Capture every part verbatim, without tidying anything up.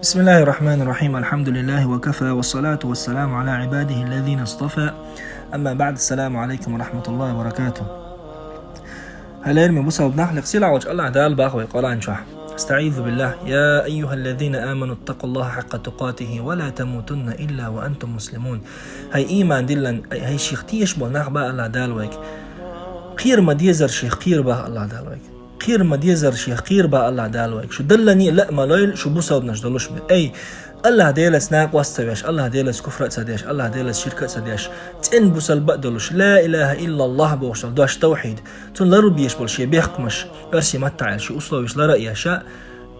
بسم الله الرحمن الرحيم. الحمد لله وكفى، والصلاة والسلام على عباده الذين اصطفى. أما بعد، السلام عليكم ورحمة الله وبركاته. Хьалерми бусалба нах, лекха сийлахь волчу АллахӀ Дала боху вай Къуръан чохь. أستعيذ بالله. يا أيها الذين آمنوا اتقوا الله حق تقاته ولا تموتن إلا وأنتم مسلمون. ХӀай ийман диллина, хӀай шех тешаш болу нах, боху АллахӀ Дала вайга. Кхера ма дезара шех, кхера, боху АллахӀ Дала вайга. Кхера ма дезара шех, кхера, боху АллахӀ Дала вайга. Шу даллалц а лаьа ма лойла, шу бусалбанаш долуш бен. Ай, АллахӀ Делаца накъост а ца веш, АллахӀ Делаца куфр а ца деш, АллахӀ Делаца ширк а ца деш, цӀена бусалба а долуш, ла илаха иллаллахӀ бохуш долу дош, тавхьид, цунна ларбеш болу шен бехкамаш, оьрсийн маттахь аьлча, шен условиш лар а еш,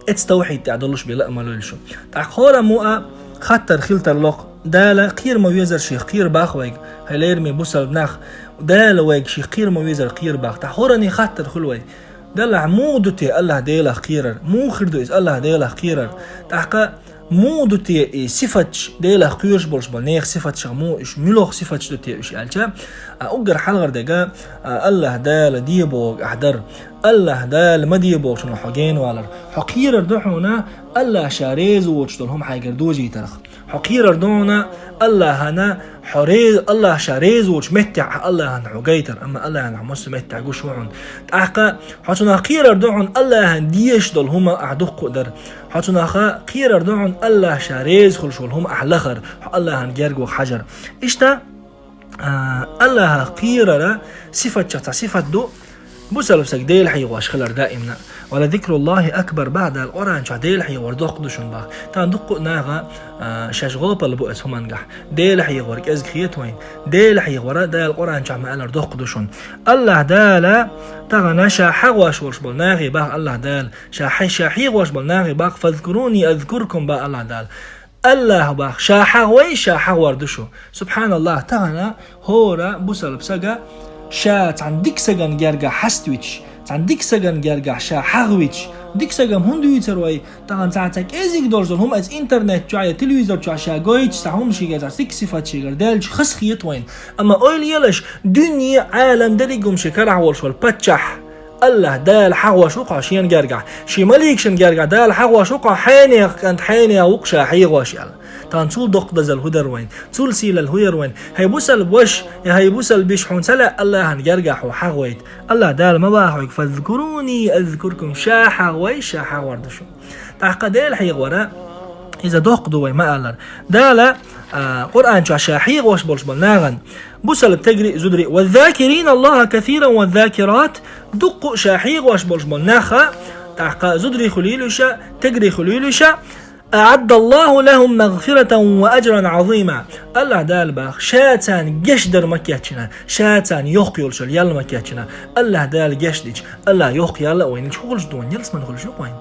эцу тавхьид тӀехь долуш бен лаьа ма лойла шу. ТӀаккха хӀораммо а хаттар хила тарло-кх: Дала кхера ма везара шех, кхера, боху вайга, хӀай лераме бусалба нах, Дала вайга шех кхера ма везара кхера, боху. ТӀаккха хӀоранна хаттар хуьлу вай: Делахь, муха ду те АллахӀ Делах кхерар? Муха хир ду иза АллахӀ Делах кхерар? ТӀаккха муха ду те и сифаташ, Делах кхоьруш болуш болу нехан сифаташах муха уьш, муьлха сифаташ ду те уьш аьлча, а, уггар хьалхара дерг, а, АллахӀ Дала де бохург ахь дар. АллахӀ Дала ма де бохучунах хьо генавалар. Хьо кхерар ду хьуна АллахӀ Ша реза воцуш долу хӀума хьайгара дожийтарх. Хьо кхерар ду хьуна АллахӀана хьо ре-, АллахӀ Ша реза воцучу меттехь ахь АллахӀана хьо гайтар, амма АллахӀана хьо массо а меттехь гуш ву хьуна. ТӀаккха хьо цунах кхерар ду хьуна АллахӀана дезаш долу хӀума ахь дуккха а дар. Хьо цунах кхерар ду хьуна АллахӀ Ша реза хуьлуш волу хӀума ахь лахар, хьо АллахӀана герга ваха хьажар. Иштта, а, АллахӀах кхерара сифатчех цхьа сифат ду, бусалба стаг Дела хьехош хилар даимна. «ولذكر الله أكبر», боху Дала Къуръан чохь, Дела хьехор доккха ду шуна, боху. Тахана дуккха а наха, а, шаьш гӀопал бу оцу хӀумангахь. Дела хьехор кӀезиг хета вайна. Дела хьехор Дала Къуръан чохь ма-аллара доккха ду шуна. АллахӀ Дала тахана Ша хьахош волуш болу нахе боху АллахӀ Дала. Ша хье-, Ша хьехош болу нахе боху: «فاذكروني أذكركم», боху АллахӀ Дала. АллахӀа боху: «Ша хьахой, Ша хьахор ду шу». СубхьаналлахӀ, тахана хӀора бусалба стага ша цхьана дика стагана герга хьаставича, цхьана дика стагана гергахь ша хьахвича, дика стага хӀунда вуьйцур вай? Тахана цхьа, цхьа кӀезиг долуш долу хӀума оцу интернет чохь я телевизор чохь ша гойтуш, цхьа хӀума шегара, цхьа дика сифат шегара даьлча хаза хета вайна. Амма ойла елаш, дуьне, Ӏалам дерриг а хӀума шен карахь волуш волу паччахь АллахӀ Дала хьахош ву-кх хьо Шена гергахь. Шен маликашна гергахь Дала хьахош ву-кх хьо, хьенех кӀант, хьенех ву-кх Ша хьехош аьлла. Тахана цул доккха дозалла хӀун дара вайна? Цул сийлалла хӀун яра вайна? ХӀай бусалба ваша, я хӀай бусалба йиша, хьуна ца лаьа АллахӀана гергахь хьо хьахвайта? АллахӀ Дала ма боху хьоьга: «فاذكروني أذكركم», Ша хьахой, Ша хьахор ду шу. ТӀаккха Дела хьехор, иза доккха ду вай ма-аллара. Дала, а, Къуръан чохь Ша хьехош болуш болу нахана, бусалба тегри, зудри, «والذاكرين الله كثيرا والذاكرات», дуккха а Ша хьехош болуш болу наха, тӀаккха зудри хуьлийла уьш, тегри хуьлийла уьш, «أعد الله لهم مغفرة وأجرا عظيما». АллахӀ Дала боху, Ша царна гечдар ма кечйина, Ша царна йоккха йолуш йолу ял ма кечйина, АллахӀ Дала гечдича, АллахӀа йоккха ял а вайна, хӀун хуьлуш ду вайна, ялсамани хуьлуш ю-кх вайна.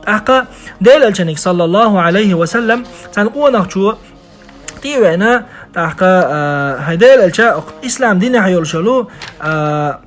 ТӀаккха Делан Элчаниг, саллаллаху Ӏалайхи ва саллам, цхьана къонахчо тӀе а веана, тӀаккха, а, хӀай Делан Элча, ислам динехь йолуш йолу, а,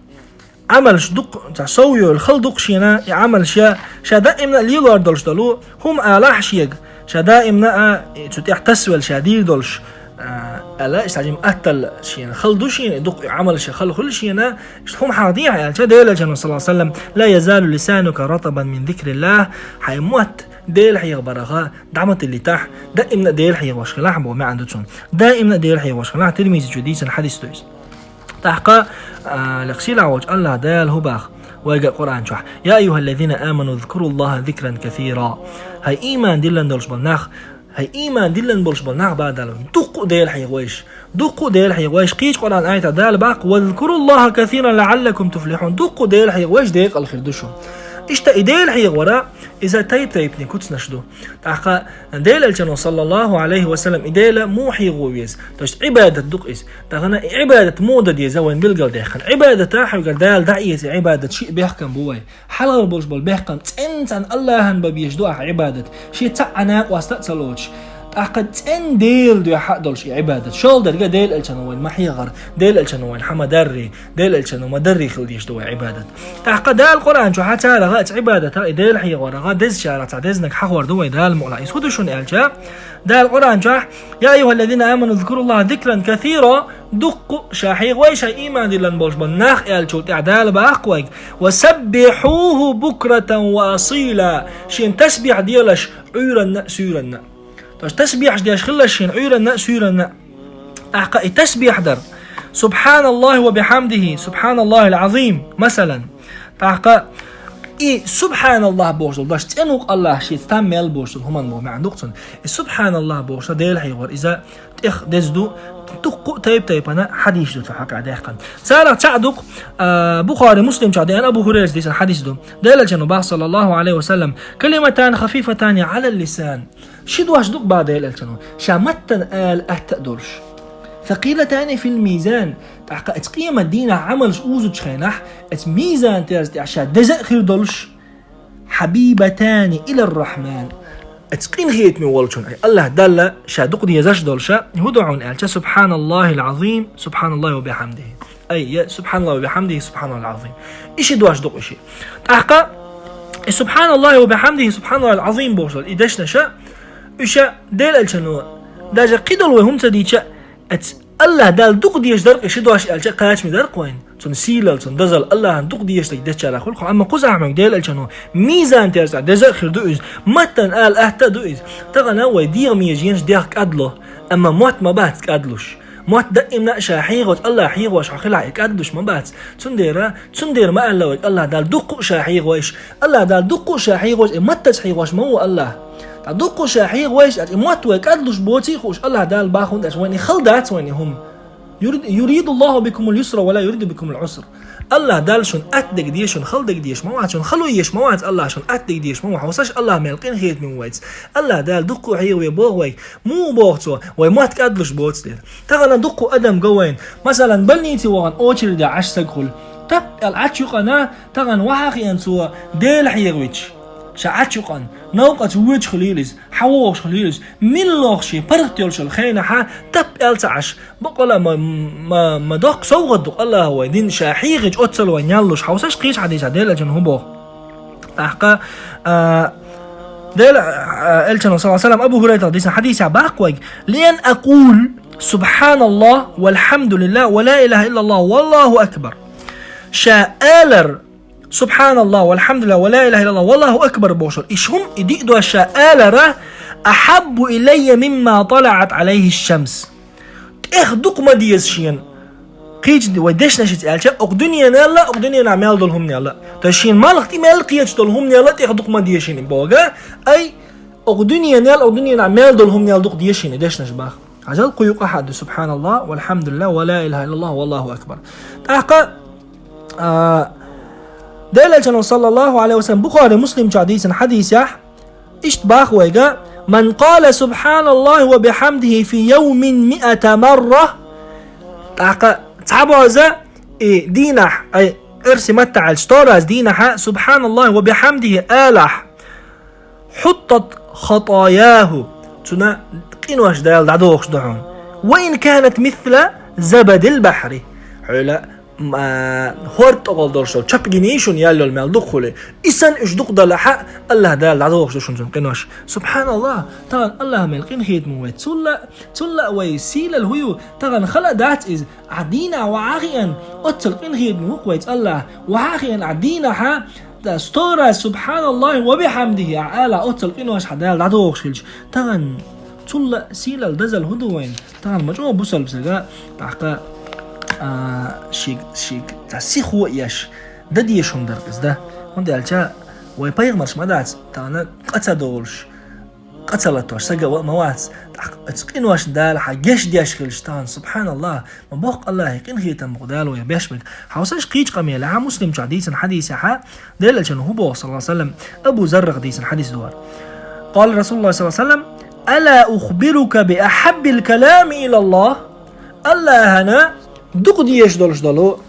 Ӏамалш дукха, цхьа сов йолу хала ду-кх шена, и Ӏамалш я, ша даимна а лелор долуш долу хӀума алахь шега, ша даимна а, и цу тӀехь тасвелла ша дийр долуш, а, аьлла, иштта жима атталла шена хала ду шена, и дукха и Ӏамалш хала хуьлу шена, иштта хӀума хьахдехьа аьлча, Делан Элчано, саллаллаху Ӏалайхи ва саллам: «لا يزال لسانك رطبا من ذكر الله», хьайн мотт Дела хьехабарах дӀа ма тиллийтахь, даимна а Дела хьехош хилахь боху маьӀна ду цунна. Даимна а Дела хьехош хилахь, Тирмизи чу дийцина хьадис ду иза. ТӀаккха, а, лекха сийлахь волчу АллахӀ Дала хӀун боху вайга Къуръан чохь: «يا أيها الذين آمنوا اذكروا الله ذكرا كثيرا». ХӀай ийман диллина долуш болу нах, хӀай ийман диллина болуш болу нах, боху Дала, дуккха а Дела хьехавайша, дуккха а Дела хьехавайша, кхечу Къуръан аятехь Дала боху: «واذكروا الله كثيرا لعلكم تفلحون». Дуккха а Дела хьехавайша, декъала хир ду шу. Иштта и Дела хьехавар, иза тайп-тайпанийн куцнаш ду. ТӀаккха Делан Элчано, саллаллаху Ӏалайхи ва саллам, и Дела муха хьехо веза? То есть Ӏибадат ду-кх иза. Тахана и Ӏибадат муха дан деза вайна билгалдаьккхина. Ӏибадата хьоьгара Дала дӀаэца и Ӏибадат шиъ бехкам бу вай. Хьалхара болуш болу бехкам цӀенна цхьана АллахӀана бан безаш ду ахь Ӏибадат. Шен цхьа а накъост а ца лоцуш. ТӀаккха цӀена Дела дуьхьа а долуш и Ӏибадат. ШолгӀа дерг Дела элчано вайна ма хьехара, Дела элчано вайна хьа ма дарра, Дела элчано ма дарра хила дезаш ду вай Ӏибадат. ТӀаккха Дала Къуръан чохь царах а, цу Ӏибадатах а, и Дела хьехорах а дезачарах цхьа дезаниг хьахор ду вай Дала мукъалахь. Иза хӀун ду шуна аьлча, Дала Къуръан чохь: «يا أيها الذين آمنوا اذكروا الله ذكرا كثيرا», дуккха а ша хьехавой шайн ийман диллина болуш болу нах аьллачул тӀаьхьа Дала боху вайга: «وسبحوه بكرة وأصيلا», шена тасбихь делаш Ӏуьйранна а, суьйранна а. Тож тасбихьаш деш хилалаш шена Ӏуьйранна а, суьйранна а. ТӀаккха и тасбихь дар: «سبحان الله وبحمده، سبحان الله العظيم», масалан. ТӀаккха и «СубхьаналлахӀ» бохуш долу дош цӀена ву-кх АллахӀ шеца там мел бохуш долу хӀуманна боху маьӀна ду-кх цуьнан. И «СубхьаналлахӀ» бохуш сан Дела хьехор иза тӀех деза ду, дуккха а тайп-тайпана хьадисаш ду цу хьокъехь даьккхина. Царах цхьаъ ду-кх, а, Бухари, Муслим чохь деана Абу Хурайрас дийцина хьадис ду. Дела элчано боху, саллаллаху Ӏалайхи ва саллам: «كلمتان خفيفتان على اللسان». Ши дош ду-кх боху Дела элчано, ша маттана ала атта а долуш. «ثقيلتان في الميزان», тӀаккха оцу къематан дийнахь Ӏамалш узучу хенахь, оцу мизан терза тӀехь ша деза а хир долуш. «حبيبتان إلى الرحمن». Оцу къинхетаме волчунна, ай, АллахӀ Далла ша дукха дезаш долуш, хӀун ду хьуна аьлча: «سبحان الله العظيم، سبحان الله وبحمده». Ай, я «سبحان الله وبحمده، سبحان الله العظيم». И ши дош ду-кх и шиъ. ТӀаккха и «سبحان الله وبحمده، سبحان الله العظيم» бохуш долу и дешнаш, уьш Дела элчано, даже кхидолу вай хӀума ца дийцча, оцу АллахӀ Далла дукха дезаш дара-кх и ши дош аьлча, кхачаме дара-кх вайна. Цуьнан сийлалла, цуьнан дозалла, АллахӀана дукха дезаш дерг дечарах хуьлу-кх хьо. Амма кхузахь хьоьга Дела элчано мизан терза тӀехь деза а хир ду иза, маттана ала атта а ду иза. Тахана вай дегӀан меженаш дегӀ кӀадло, амма мотт ма бац кӀадлуш. Мотт даимна а ша хьехочу АллахӀ хьехош хьо хилахь, и кӀадлуш ма бац. Цундела, цундела ма аьлла вайга АллахӀ Далла дуккха а ша хьехавеш, АллахӀ Далла дуккха а ша хьехавеш, и маттаца хьехош ма ву АллахӀ. Ткъа дуккха а ша хьехавеш, и мотт вай кӀадлуш боций а хууш, АллахӀ Далла боху, хӀунда аьлча вайна и хала дац вайна и хӀума. «يريد الله بكم اليسر ولا يريد بكم العسر». АллахӀ Далла шуна атта дерг дезаш, шуна хала дерг дезаш ма вац, шуна хало езаш ма вац АллахӀ, шуна атта дерг дезаш ма вац. Хьовсаш, АллахӀ мел къинхетаме ву вайца. АллахӀ Далла дуккха а хьехаве боху вайга. Муха боху цо, вай мотт кӀадлуш боцу дела. Тахана дуккха а адам го вайна. Масалан, больнице вахана очередехь Ӏаш саг хуьлу. Тап аьлла Ӏачу юкъана, тахана вахьа а хиъна цо Дела хьехавича. Ша Ӏачу юкъана, новкъа ца воьдуш хуьлийла иза, хьан вогӀуш хуьлийла иза, милла лоху шен паргӀат йолуш йолу хенахь, тап аьлла ца Ӏаш. Бакъала ма, ма, ма доккха совгӀат ду-кх АллахӀа вай дина ша хьехийча оццул вай неллуш. Хьовсаш, кхечу хьадисехь Дела элчано хӀун боху. ТӀаккха, а, Дела, а, элчано, саллаллаху Ӏалайхи ва саллам, Абу Хурайрата дийцина хьадисехь боху вайга: «لأن أقول سبحان الله والحمد لله ولا إله إلا الله والله أكبر». Ша алар «سبحان الله والحمد لله ولا إله إلا الله والله أكبر» бохуш, и ши хӀума, и диъ дош ша алара «أحب إلي مما طلعت عليه الشمس». ТӀех дукха ма деза шена. Кхечу вай дешнашца аьлча, окху дуьненал а, окху дуьненахь мел долу хӀуманал а. То есть шена малх тӀе мел кхеташ долу хӀуманал а тӀех дукха ма деза шена боху. Ай, окху дуьненал а, окху дуьненахь мел долу хӀуманал дукха деза шена, дешнаш боху. Хьажал, кху юкъахь а ду: «سبحان الله والحمد لله ولا إله إلا الله والله أكبر». ТӀаккха, а, Дела элчано, саллаллаху Ӏалайхи ва саллам, Бухари, Муслим чохь дийцина хьадисехь, иштта боху вайга: «من قال سبحان الله وبحمده في يوم مائة مرة». ТӀаккха цхьа боза и дийнахь, ай, оьрсийн маттахь аьлча, сто раз дийнахь «سبحان الله وبحمده» алахь, «حطت خطاياه», цуьнан къинош Дала дӀадохуш ду хьуна. «وإن كانت مثل زبد البحر». Хьуьла, м, а, хӀорда тӀехула долуш долу чопгиний шуна ял йолу мел дукха хуьлий. И санна уьш дукха далахь а, АллахӀ Дала дӀадохуш ду шуна цуьнан къинош. СубхьаналлахӀ, тахана АллахӀ мел къинхетаме ву вай. Цул а, цул а вай сийлалла хӀун ю, тахана хала а дац иза. Ахь дийнахь вахьа а хиъна, оццул къинхетаме ву-кх вайца АллахӀ. Вахьа а хиъна ахь дийнахьа, ткъа сто раз «СубхьаналлахӀи ва бихьамдихӀи» ахь алахь, оццул къинош хьан Дала дӀадохуш хилча, тахана цул а сийлалла, дозалла хӀун ду вайна? Тахана ма чӀогӀа бусалба стага, тӀаккха, а, шига, шига цхьа сихо а еш, дан дезаш хӀума дара иза, да? ХӀунда аьлча вай пайхамарш ма дац, тахана къа ца долуш, къа ца латош сага а ма вац. ТӀаккха оцу къиношна Дала хьан гечдеш хилча, тахана, субхьаналлахӀ, ма боккха АллахӀан къинхетам бу-кх Дала вайх беш берг. Хьовсаш, кхечу къамелехь, Муслим чохь дийцина хьадисехь, Делан Элчано хӀун боху, саллаллаху Ӏалайхи ва саллам, Абу Заррах дийцина хьадис ду хӀара. قال رسول الله صلى الله عليه وسلم: «ألا أخبرك بأحب الكلام إلى الله؟» АллахӀана дукха дезаш долуш долу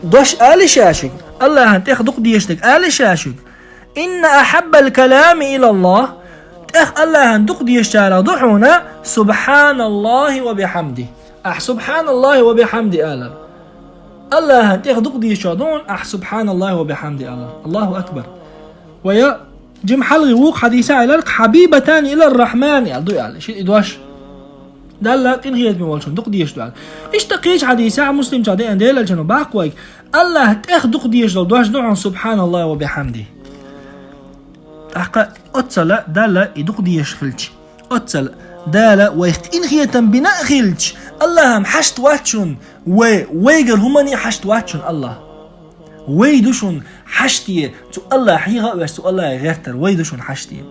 дош алий ша шуьга? АллахӀана тӀех дукха дезаш дерг алий ша шуьга? «إن أحب الكلام إلى الله ТӀех Аллахьан дукха дешачарах ду хьуна «Субханаллахи ва бихьамди». Ахь «Субханаллахи ва бихьамди» алар. Аллахьан тӀех дукха дешачох ду хьуна ахь «Субханаллахи ва бихьамди» алар. Аллаху акбар. Ва я жим хьалхе вукху хьадиса Ӏелар, «Хьабибатани илар Рахьмани» аьлла ду аьлла. Ши и дош. Далла къинхетаме волчун дукха дешаш ду аьлла. Иштта кхечу хьадисехь, Муслим чохь деана, Делан элчано баккха вайга, Аллахь тӀех дукха дешаш долу дош ду хьуна «Субханаллахи ва бихьамди». ТӀаккха оццала Далла и дукха дешаш хилча, оццала Дала вайх къинхетам бина а хилча, Аллахьам хьашт вац шуна, вай, вайгара хӀумане а хьашт вац шуна Аллахь. Вай ду шуна хьаште, цу Аллахь хьеха а веш, цу Аллахье гӀертар, вай ду шуна хьаште.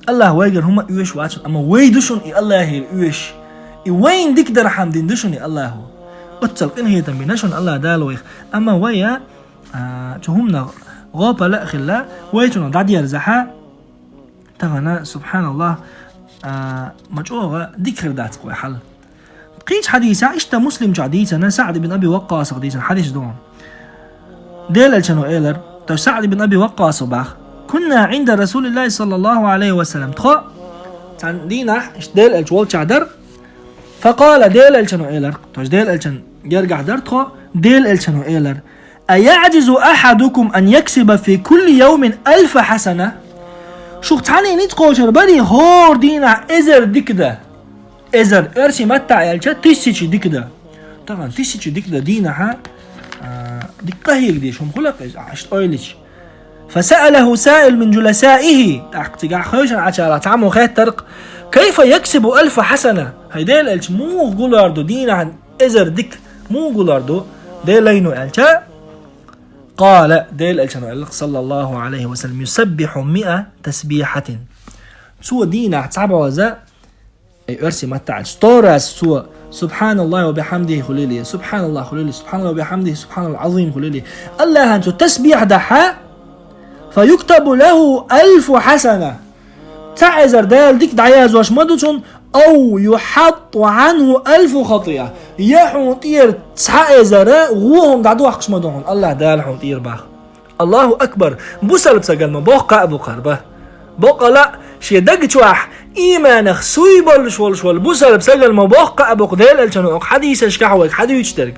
Аллахь вайгара хӀума а оьшуш вац шуна, амма вай ду шуна и Аллахьера оьшуш. И вайна дика дархьам дина ду шуна и Аллахьо. Оццал къинхетам бина шуна Аллахь Дала вайх. Амма вай, а, цу хӀуманах гӀопала а хилла, вай цунах дӀадерзахьа, тахана, субханаллахь, а, ма чӀогӀа дика хир дац-кх вай хьал. Кхечу хьадисехь, иштта Муслим чохь дийцина, СаӀд ибн Аби Ваккъасах дийцина хьадис ду. Делан элчано элар, тож СаӀд ибн Аби Ваккъасо бах: «Кунна Ӏинда Расулиллахи саллаллаху Ӏалайхи ва саллам». Тхо цхьана дийнахь, иштта Делан элча волчохь дара. Факъала, Делан элчано элар, тож Делан элчан гергахь дара тхо, Делан элчано элар: «Аяъжизу ахьадукум ан яксиба фи кулли явмин алфа хьасана?» Шух цхьанне ницкъ кхочур барий хӀора дийнахь эзар дика дан? Эзар, оьрсийн маттахь аьлча, тысяча дика дан. Тахана тысяча дика дан дийнахьа, а, дика къахьега дезаш хӀума хуьлу-кх иза, ахь иштта ойлича. Фасаалаху саил мин жуласаихи, тӀаккха цигахь хевшина Ӏачарах цхьаммо хаьттар-кх: «Кайфа яксибу алфа хьасана?» ХӀай Делан элча, муха гулор ду дийнахь эзар дика, муха гулор ду Делан лайно аьлча? Къала, Делан элчано аьлла-кх, саллаллаху Ӏалайхи ва саллам: «Юсаббиху миа тасбихьатин». Цо дийнахь цхьа бӀозза, ай, оьрсийн маттахь аьлча, сто раз цо «Субханаллахи ва бихьамдихи» хуьлийла, «Субханаллахь» хуьлийла, «Субханаллахи ва бихьамдихи», «Субханаллахил Ӏазим» хуьлийла, Аллахьан цо тасбихь дахьа, «фа юктабу лаху алфу хьасана». Цхьа эзар Дала дика дӀаяздеш ма ду цунна, «ав юхьатту Ӏанху алфу хатиа». Я хьуна тӀера цхьа эзар вон хӀума дӀадохкуш ма ду хьуна Аллахь Дала хьуна тӀера бах. Аллаху акбар! Бусалба сагана ма боккха а бу-кх хӀара ба. Боккъала а, шен даг чохь ийманах суй болуш волуш волу бусалба сагана ма боккха а бу-кх Делан элчано оцу хьадисашкахь вайга хьадуьйцуш дерг.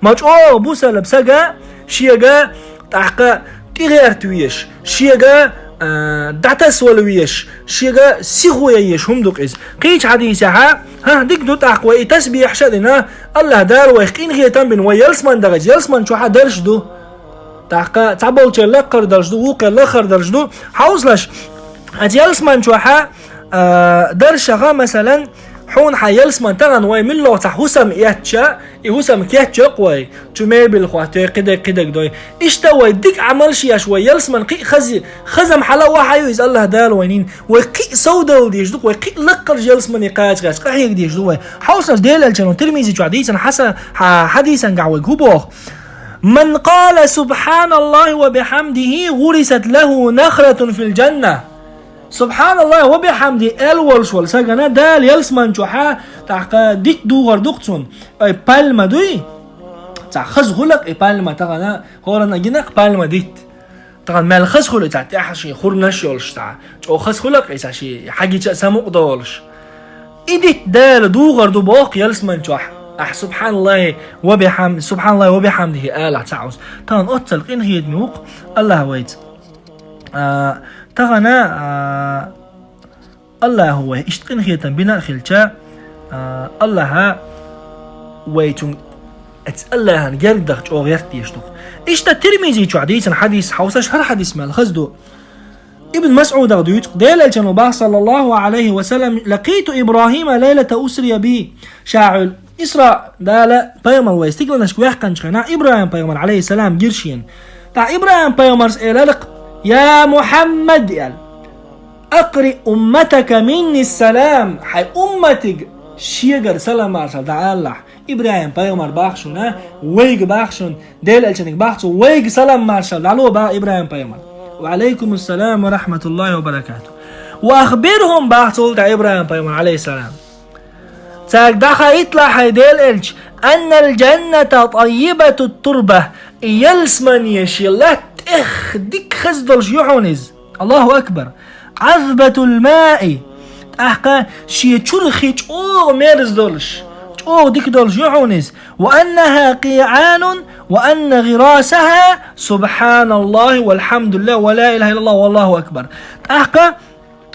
Ма чӀогӀа бусалба сага шега тӀаккха тӀегӀерта везаш, шега, а, дӀатасвала везаш, шега сихо ян езаш хӀума ду-кх иза. Кхечу хьадисехьа, хӀа, дика ду тӀаккха вай и тасбихьаш а дина, Аллахь Дала вайх къинхетам бина, вай ялсаман дахча, ялсаман чохьа дарш ду. ТӀаккха цхьаболчеран лакхара дарш ду, вукхеран лахара дарш ду. Хьовсалаш, оцу ялсаман чохьа, а, даршаха, масалан, хьуна хьан ялсаман тахана вай муьлхха цхьа хӀусам эцча, и хӀусам кечйо-кх вай, чу мебель хӀоттайой, кхидерг, кхидерг дой. Иштта вай дика Ӏамалш еш, вай ялсаман кхин а хаза, хаза-м хьала а вахьа ю иза Аллахь Дала вайна йина. Вай кхин а совдала дезаш ду-кх, вай кхин а лакхарчу ялсамане кхача-кхача къахьега дезаш ду вай. Хьовсалаш, Делан элчано Тирмизи чохь дийцина хьаса-, хьа-, хьадисангахь вайга хӀун боху? «Ман къала субханаллахи ва бихьамдихи гӀурисат лаху нахратун фил джанна». «Субханаллахи ва бихьамдихи» аьлла волуш волу сагана Дала ялсаман чохьа тӀаккха дитт духар ду-кх цунна. Ай, пальма дуй? Цхьа хаза хуьлу-кх и пальма тахана, хӀоранна гина-кх пальма дитт. Тахана мел хаза хуьлу и, цхьа тӀехь шен хурманаш йолуш цхьа. ЧӀогӀа хаза хуьлу-кх и, цхьа шен хьагича а самукъа долуш. И дитт Дала духар ду боху ялсаман чохь. Ахь «Субханаллахи ва бихьам-, субханаллахи ва бихьамдихи» алахь цхьа Ӏуз. Тахана оццал къинхетаме ву-кх Аллахь вайца. А, тахана, а, Аллахьо вай иштта къинхетам бина а хилча, а, Аллахьа вай цунга, оцу Аллахьан герга даха чӀогӀа гӀерта дезаш ду-кх. Иштта Тирмизи чохь дийцина хьадис, хьовсаш, хӀара хьадис мел хаза ду. Ибн МасӀудах дуьйцу-кх, Делан элчано бах, саллаллаху Ӏалайхи ва саллам: «Лакъиту Ибрахима лайлата усрия би». Ша хьуьлла Исра Дала пайхамар вай стигланашка ваьккхинчу хенахь, ИбрахӀим-пайхамар, Ӏалайхиссалам, гира шена. ТӀаккха ИбрахӀим-пайхамарс элира-кх: «Я Мухьаммад», — аьлла, «акъри умматака минни салам», хьайн умматиг шегара салам-маршалла дӀаалалахь. ИбрахӀим-пайхамар бах шуна, вайга бах шуна, Делан элчаниг бах цо, вайга салам-маршалла дӀало бах ИбрахӀим-пайхамар. «Ва Ӏалайкумуссалам ва рахьматуллахи ва баракатух». «Ва ахбирхум», — бах цул тӀаьхьа ИбрахӀим-пайхамар, Ӏалайхиссалам. «Цаьрга дӀахаийталахь, хӀай Делан элча, аннал джанната таййибатут турба, и ялсамане шен латта тӀех дика хаза долуш ю хьуна иза». Аллаху акбар! عذبة الماء. ТӀаккха шен чурхи чӀогӀа мерза долуш, чӀогӀа дика долуш ю хьуна иза. وأنها قيعان وأن غراسها سبحان الله والحمد لله ولا إله إلا الله والله أكبر. ТӀаккха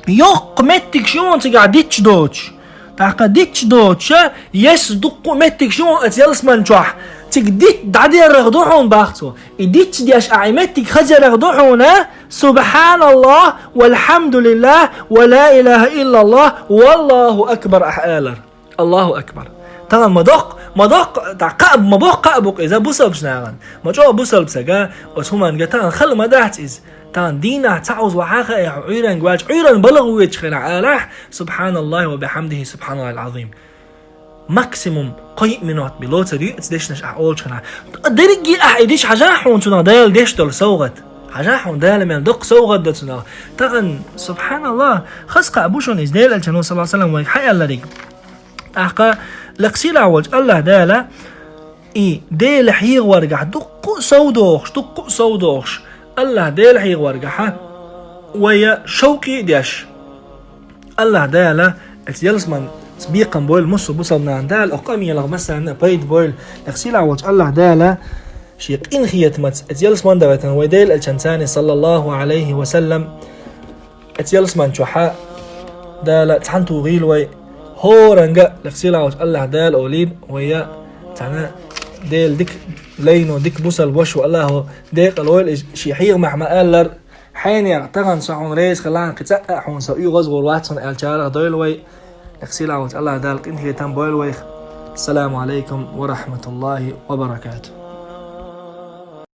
йоккха меттигаш ю хьуна цигахь дитташ доцуш. ТӀаккха дитташ доцуша, ес дуккха а меттигаш ю хьуна оцу ялсаман чохь. Цига дитт дӀадеррах ду хьуна, бах цо. И дитташ деш ахь и меттиг хазарах ду хьуна, سبحان الله والحمد لله ولا إله إلا الله والله أكبر ахь алар. Аллаху акбар. Тахана ма доккху, ма доккху, тӀаккха кхаъ, ма боккху кхаъ бу-кх иза бусалбачу нахана. Ма чӀогӀа бусалба стага оцу хӀуманга тахана хала ма дац иза. Тахана дийнахь цхьа Ӏуза вахьа хаьа хьо Ӏуьйранга ваьлча, Ӏуьйранна балха веъча хенахь алахь: سبحان الله وبحمده سبحان الله العظيم. Максимум кхо-йиъ минот бен лоцур ю оцу дешнаш ахь олучу хенахь. Дерриге ахь и дича, хьажахь хьуна цунах Дала деш долу совгӀат. Хьажахь хьуна Дала мел доккха совгӀат до цунах. Тахана, субханаллах, хаза кхаъ бу шуна иза, Делан Элчано, саллаллаху алейхи ва саллям, вайга хьаэллариг. ТӀаккха лекха сийлахь волчу АллахӀ Дала и Дела хьехаваргахь дуккха а сов дохуш, дуккха а сов дохуш, АллахӀ Дела хьехаваргахьа вайна шовкъ а деш, АллахӀ Дала оцу ялсаманца бекхам бойла массо а бусалба нахана, Дала окху къамелах массарна а пайда бойла. Лекха сийлахь волчу АллахӀ Дала шен къинхетамца оцу ялсаман дахийтина вайн Делан Элчанца, саллаллаху алейхи ва саллям, оцу ялсаман чохьа Дала цхьаьна тухийла вай. ХӀоранга а лекха сийлахь волчу АллахӀ Дала олийла вайна цхьаьна Дела дика лайно, дика бусалба вашо АллахӀа декъала войла иза, шен хьехамехь ма-аллара: «Хьенех тахана со хьуна реза хилахь, кхин цкъа а хьуна со оьгӀазвахар вац хьуна», аьллачарах дойла вай. Лекха сийлахь волчу АллахӀ Дала къинхетам бойла вайх. Ассаламу алейкум ва рахматуллахи ва баракатух.